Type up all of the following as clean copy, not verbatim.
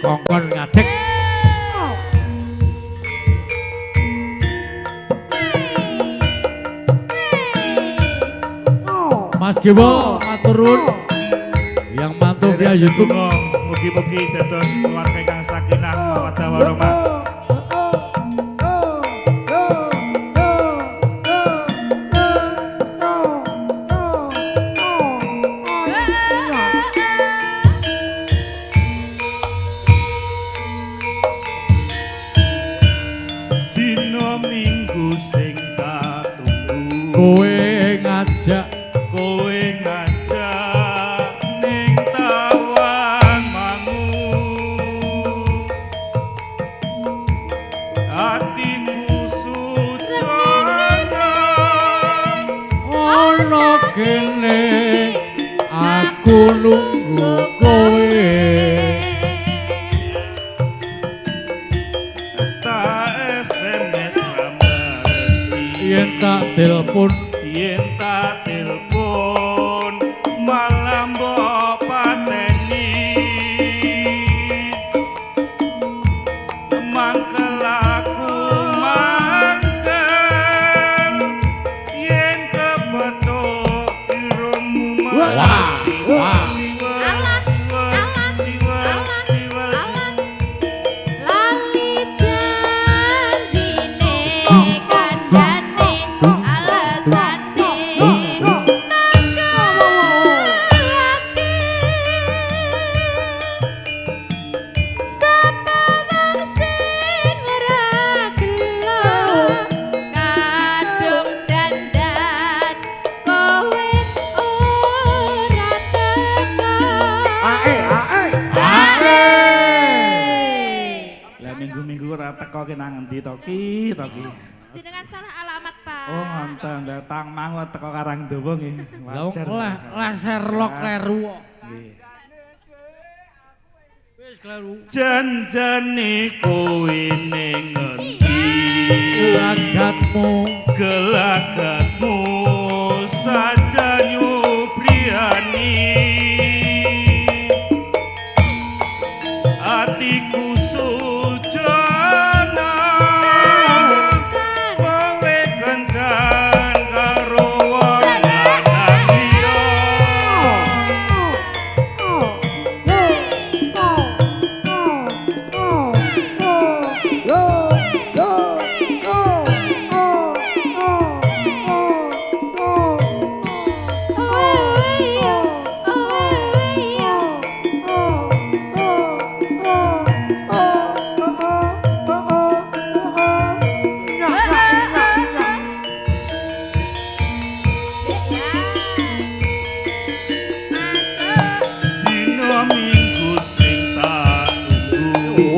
Kongkon ngadeg. Mas Giwo matur nuwun yang mantu via YouTube. Mugi-mugi dados keluarga ingkang sakinah mawaddah warahmah. Dina Minggu sing tak tunggu, kowe ngajak, kowe ngajak ning Tawangmangu. Atiku sujana ana kene, aku nunggu kowe. Tak SMS rambalesi, yen tak telepon, yen tak telepon malah mbok pateni. Mangkel aku mangkel yen kepethuk irungmu Wah, wah. Lali janjine kandhane alesane mangkelake sapa wong sing ora gelo kadung dandan kowe ora teka. Ae, ae. Ae. Lah minggu-minggu ora teko ki nang endi to ki to ki? Jenengan salah alamat, Pak. Oh ngoten, lah tang mang teko Karangdowo nggih. Lah wong leh Sherlock kleru kok. Nggih. Wis kleru. Janjane kowe ning ngendi? Gelagatmu, Gelagatmu saja nyubriyani. Atiku sujana kowe kencan karo wong lanang liya. Dina Minggu sing tak tunggu,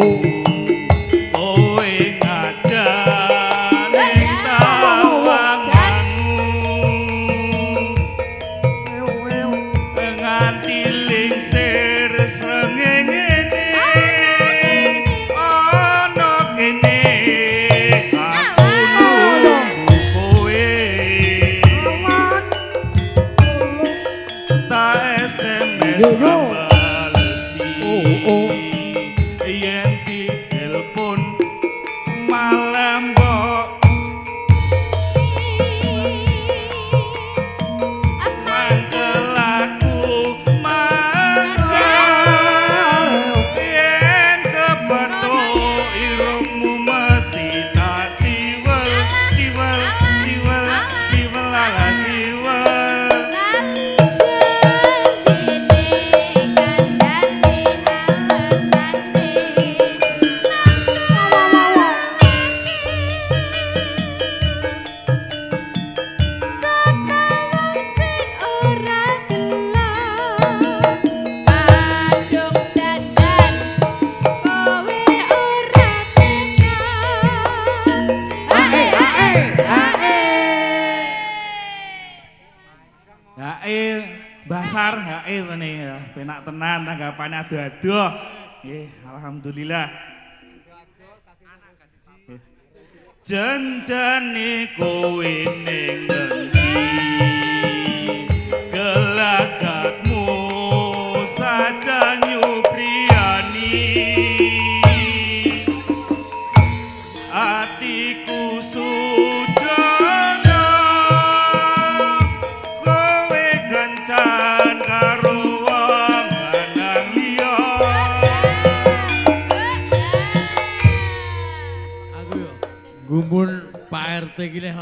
kowe ngajak ning Tawangmangu. Nganti lingsir srengenge ana kene, aku nunggu kowe. Tak SMS rambalesi, yen ditelepon malah mbok mangkel aku mangkel yen kepethuk irungmu mesti tak ciwel ciwel ciwel ciwel ala ciwel. Lali janjine kandhane alesane sapa wong sing ora gelo kadung dandan kowe ora teka. Ae ae ae. Hae Basar hae ngene ya, penak tenan tanggapane adoh-adoh. Nggih, alhamdulillah. Janjane kowe ning ngendi? Gelagatmu saja nyubriyani. Gumun Pak RT ki leh.